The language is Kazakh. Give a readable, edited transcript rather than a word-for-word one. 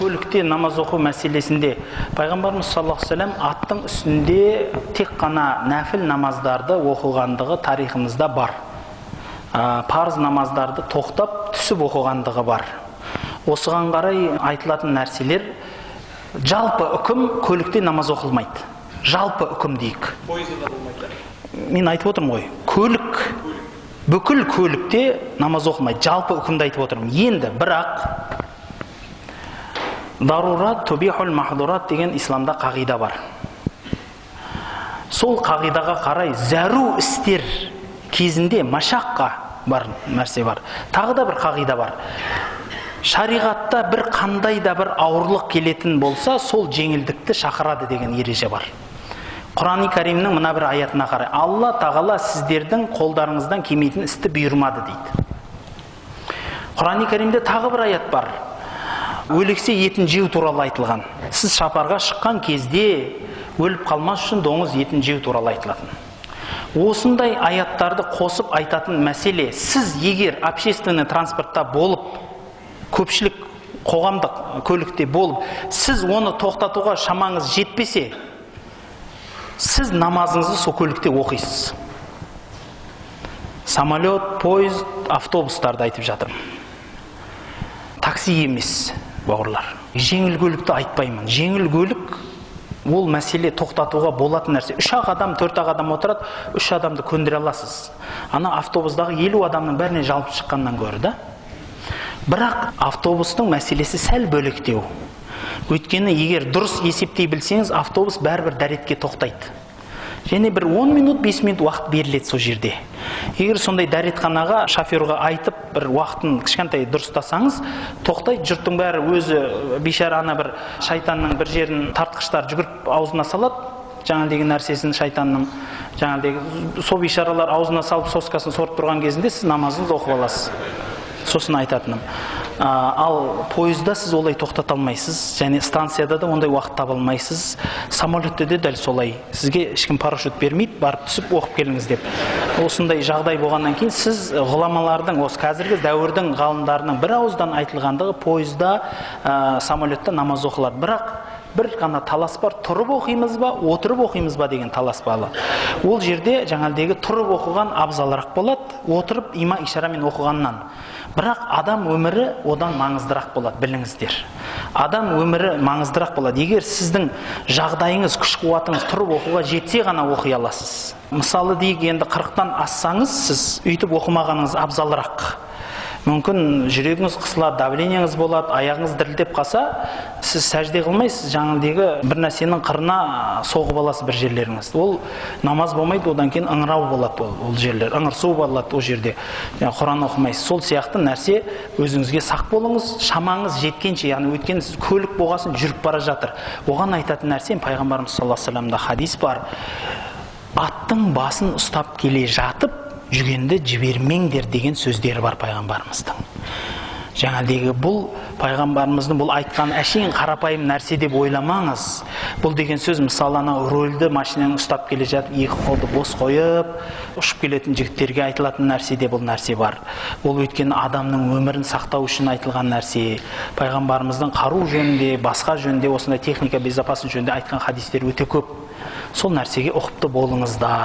Көлікте намаз оқу мәселесінде пайғамбарымыз саллаллаху алейхи вассалам аттың үстінде тек қана нәпіл намаздарды оқығандығы тарихымызда бар. Парыз намаздарды тоқтап түсіп оқығандығы бар. Осыған қарай айтылатын нәрселер, жалпы үкім көлікте намаз оқылмайды. Жалпы үкім дейік. Пойызда да болмайды. Мен айтып отырмын ғой, көлік, бүкіл көлікте намаз оқылмайды. Жалпы үкімді айтып отырмын. Енді бірақ дарурат тубихул махдурат деген исламда қағида бар. Сол қағидаға қарай зәру істер кезінде машаққа бар нәрсе бар. Тағы да бір қағида бар. Шариғатта бір қандай да бір ауырлық келетін болса, сол жеңілдікті шақырады деген ереже бар. Құран-ы Кәрімнің мына бір аятына қарай, Алла тағала сіздердің қолдарыңыздан келмейтін істі бұйырмады дейді. Құран-ы Кәрімде тағы бір аят бар. Өлексе етін жеу туралы айтылған. Сіз шапарға шыққан кезде өліп қалмас үшін доңыз етін жеу туралы айтылатын. Осындай аяттарды қосып айтатын мәселе, сіз егер общественный транспортта болып, көпшілік қоғамдық көлікте болып, сіз оны тоқтатуға шамаңыз жетпесе, сіз намазыңызды сол көлікте оқисыз. Самолет, пойыз, автобустарды айтып жатырмын. Такси емес, бауырлар. Жеңіл көлікті айтпаймын. Жеңіл көлік ол мәселе тоқтатуға болатын нәрсе. 3-ақ адам, 4-ақ адам отырады, 3 адамды көндіре аласыз. Ана автобустағы 50 адамның бәріне жалпы шыққаннан гөрі, да? Бірақ автобустың мәселесі сәл бөлектеу. Өйткені егер дұрыс есептей білсеңіз, автобус бәрібір дәретке тоқтайды. Және бір 10 минут, 5 минут уақыт беріледі сол жерде. Егер сондай дәретханаға шоферға айтып, бір уақытын кішкентай дұрыстасаңыз, тоқтайды, жұрттың бәрі өзі бейшара ана бір шайтанның бір жерін тартқыштар жүгіріп аузына салады, жаңа деген нәрсесін шайтанның, жаңа деген сол бейшаралар аузына салып соскасын сорып тұрған кезінде сіз намазыңызды оқып аласыз. Сосын айтатыным. Ал пойызда сіз олай тоқтата алмайсыз, және станцияда да ондай уақыт таба алмайсыз. Самолетте де дәл солай. Сізге ешкім парашют бермейді, барып түсіп оқып келіңіз деп. Осындай жағдай болғаннан кейін сіз ғұламалардың, осы қазіргі дәуірдің ғалымдарының бір ауыздан айтылғандығы пойызда, самолетте намаз оқылады. Бірақ бір ғана талас бар, тұрып оқимыз ба, отырып оқимыз ба деген талас бар. Ол жерде жаңағыдегі тұрып оқыған абзалырақ болады, отырып има ишарамен оқығаннан. Бірақ адам өмірі одан маңыздырақ болады, біліңіздер. Адам өмірі маңыздырақ болады. Егер сіздің жағдайыңыз, күш қуатыңыз тұрып оқуға жетсе ғана оқи аласыз. Мысалы дейік, енді 40-тан ассаңыз, сіз өйтіп оқымағаныңыз абзалырақ. Мүмкін жүрегіңіз қысылады, давлениеңіз болады, аяғыңыз дірілдеп қалса, сіз сәжде қылмайсыз, жаңағыдегі бір нәрсенің қырына соғып аласыз бір жерлеріңіз. Ол намаз болмайды, одан кейін ыңырау болады ол жерлер, ыңырсу болады ол жерде. Құран оқымайсыз. Сол сияқты нәрсе, өзіңізге сақ болыңыз, шамаңыз жеткенше, яғни өйткені сіз көлік болғасын жүріп бара жатыр. Оған айтатын нәрсем, пайғамбарымыз саллаллаху алейхи вассаламда хадис бар. Аттың басын ұстап келе жатып, жүгенді жібермеңдер деген сөздері бар пайғамбарымыздың. Жаңағыдегі бұл пайғамбарымыздың бұл айтқан әшейін қарапайым нәрсе деп ойламаңыз. Бұл деген сөз, мысалы, анау рөлді машинаны ұстап келе жатып, екі қолды бос қойып, ұшып келетін жігіттерге айтылатын нәрсе де бұл нәрсе бар. Ол өйткені адамның өмірін сақтау үшін айтылған нәрсе. Пайғамбарымыздың қару жөнінде, басқа жөнінде, осындай техника безопасность жөнінде айтқан хадистер өте көп. Сол нәрсеге ұқыпты болыңыздар.